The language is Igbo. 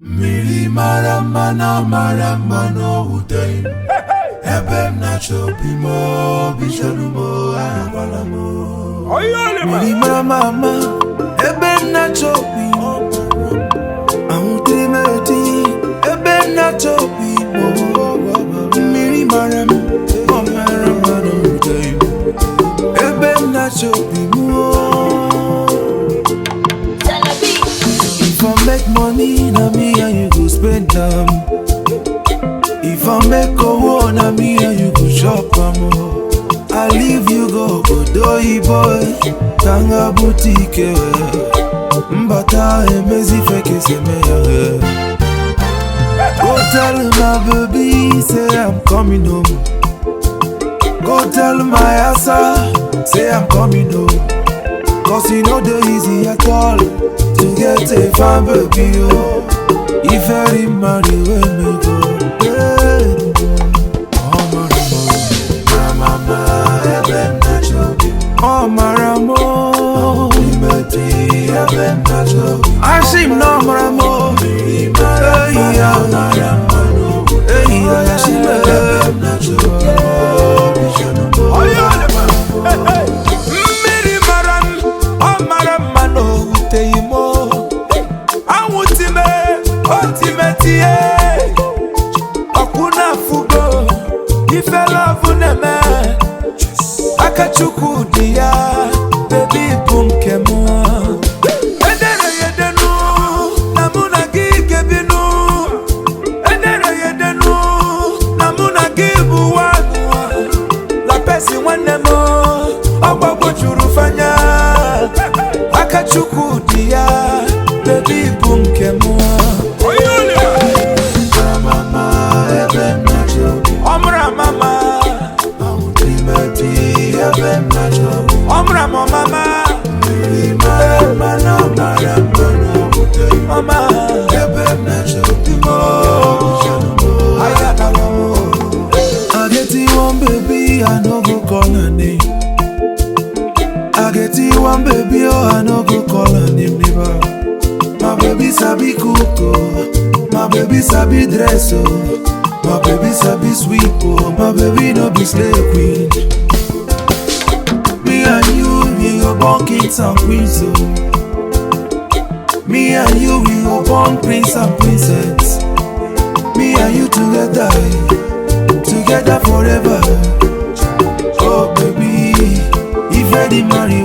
Mmiri mara mma na mara mma n'owute ebe m na-achọ obi m obi chọrọ m agwala m. Mmiri mara mma ebe m na-achọ obi anwụtere m eti ebe m na-achọ obi m. Mmiri mara m ọ mara mma n'owute ebe m na-achọ obi m. If I make money, na me and you go spend am. If I make owo, na me and you go chop am. Oh. I leave you go Odoyibo, Tanga boutique, Mbata emezi feke seme ya. Go tell my baby, say I'm coming home. Go tell my asa, say I'm coming home. 'Cause e no dey easy at all to get a fine baby, oh. If I marry, where me go? Hey, oh, maramo, Ashim no maramo, hey yeah, hey yeah, Mmiri mara m, ọ mara mma na o wuteghị m o. Anwụ time, o time tie. Ọkwụ na-afụgo, ife love na-eme. Aka Chukwu dị ya, baby bụ nke m. Edere ya edenu, na mụ na gị ga-ebinu. Edere ya edenu, na mụ na gị bụ one. Lapesi nwanne m, ọgbagbo juru fanya. Aka Chukwu dị ya, baby bụ nke m. Ọmụrụ amama, ọmụrụ amamama, mama. I get you one baby, I no go call her name. I get you one baby, oh, I no go call her name never. My baby sabi cook, oh. My baby sabi dress, oh. My baby sabi sweep, oh. My baby no be slave queen. Me and you, we go born kings and queens, oh. Me and you, we go born prince and princess. Me and you together, eh, together forever. Oh baby, if I did marry